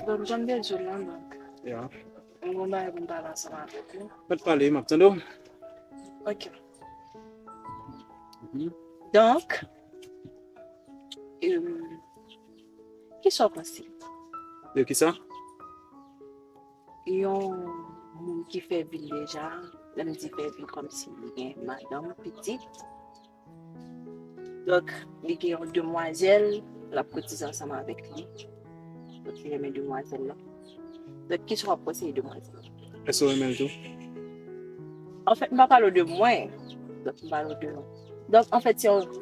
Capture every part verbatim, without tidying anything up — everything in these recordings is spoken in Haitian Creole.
Donk, jan m te di w lan, donk, Ya. mwen gen yon bagay pou m pale ansanm avèk ou. Mèt pale, m ap tande w. Ok. Donk, euh, kisa w panse? De kisa? Yon moun ki fè vi l deja, lè m di fè vi l kòmsi li gen madanm, pitit. Donk, li gen yon demwazèl, l ap kotize ansanm avèk li. Donk, li renmen demwazèl la. Donk, kisa w ap konseye demwazèl la? Èske w renmen l tou? Anfèt, m pa pale w de mwen. Donk, m pale w de nou. Donk, anfèt, se yon,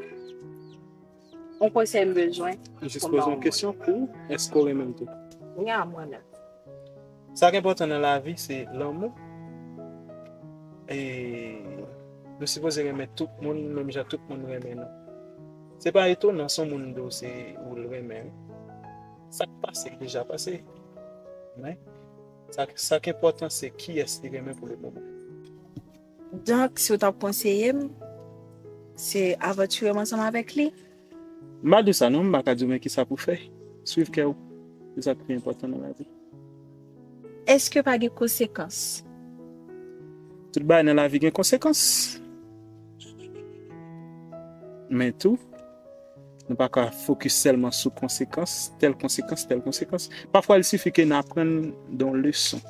yon konsèy m bezwen. M jis poze yon kesyon pou ou. Èske w renmen l tou? Nya mwen menm. Sa k enpòtan nan lavi, se lanmou. E nou sipoze renmen tout moun, menm jan tout moun renmen nou. Se pa etonan si yon moun di w se ou l renmen. Sa k pase, deja pase. Men, sa, sa k enpòtan, se kiyès li renmen pou le moman. Donk, si w t ap konseye m, se avantire m ansanm avèk li? M pa di w sa non, m pa ka di w men kisa pou fè. Swiv kè w. Se sa k pi enpòtan nan lavi. Èske pa gen konsekans? Tout bagay nan lavi gen konsekans. Men tou, nou pa ka fokis sèlman sou konsekans, tèl konsekans, tèl konsekans. Pafwa, il sifi ke n aprann de yon leson.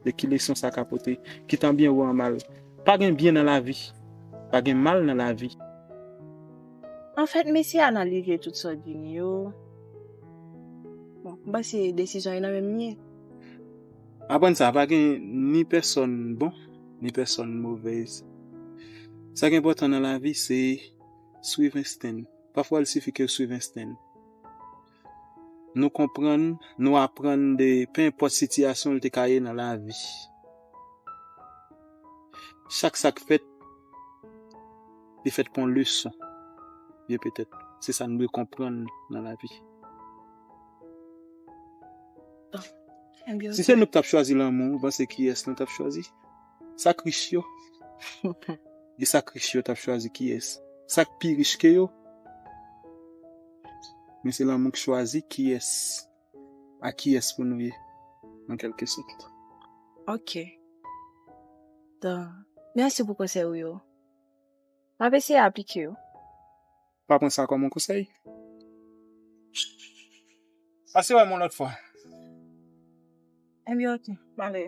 De ki leson sa ka pote, kitan byen ou an mal. Pa gen byen nan lavi. Pa gen mal nan lavi. Anfèt, m eseye analize tout sa w di m yo. Bon, m panse desizyon yo nan men m li ye. Aprann sa, pa gen ni pèsòn bon, ni pèsòn movèz. Sa k enpòtan nan lavi, se swiv ensten n. Pafwa, il sifi ke w swiv ensten n. Nou konprann, nou aprann de, pe enpòt sitiyasyon l te ka ye nan lavi. Chak sa k fèt, li fèt pou yon leson. Byen petèt. Se sa n dwe konprann nan lavi. Si se nou k t ap chwazi lanmou, ou panse kiyès nou t ap chwazi? Sa k rich yo. E sa k rich yo t ap chwazi kiyès? Sa k pi rich ke yo. Men se lanmou k chwazi kiyès, a kiyès pou nou ye, an kèlke sòt. Ok. Donk, mèsi pou konsèy ou yo. M ap eseye aplike yo. Pa pran sa kòm yon konsèy. Pase wè m yon lòt fwa. Ebyen, ok. M ale.